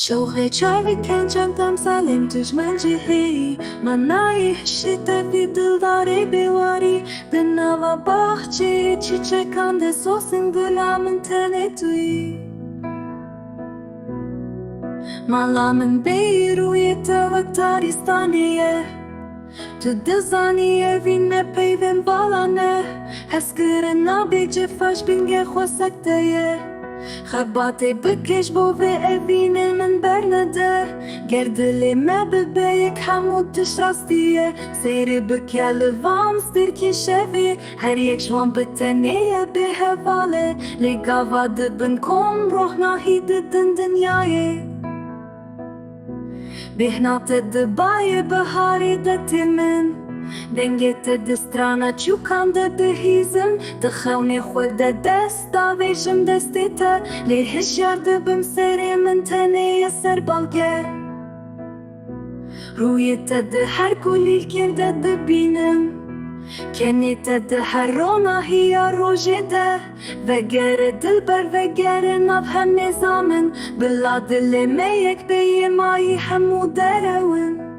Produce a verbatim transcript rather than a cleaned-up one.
Çoxê çaviken çend temsalên dijmen cihê, manayê hişê tevî dildarê bêwarî, di nava baxçeyê çîçekan de sosin gula min tenê tu yî. Mala min bêyî rûyê te wek tarîstanê ye. Tu dizanî evîn ne peyvên bala ne. Hezkirina bêcefa ji bingê xwesek te ye. Xebatê bike ji bo vê evînê min bernede. Ger dilê me bibe yek hemû tişt rastî ye. Seyrê bike li van stêrkên şevê. Her yek ji wan bi tenê ye bêheval e. Lê gava dibin kom rohnahî didin dinyayê. Bêhna te di bayê biharê de tê min. Dengê te di strana çûkan de dihîzim. Di xewnê xwe de dest davêjim destê te. Lê hişyar dibim serê min tenê ye ser balge. Rûyê te di her kulîlkên de dibînim. Kenê te di her ronahiya rojê de. Vegere dilber, vegere nav hemêza min. Bila dilê me yek bê, yê mayî hemû derewin.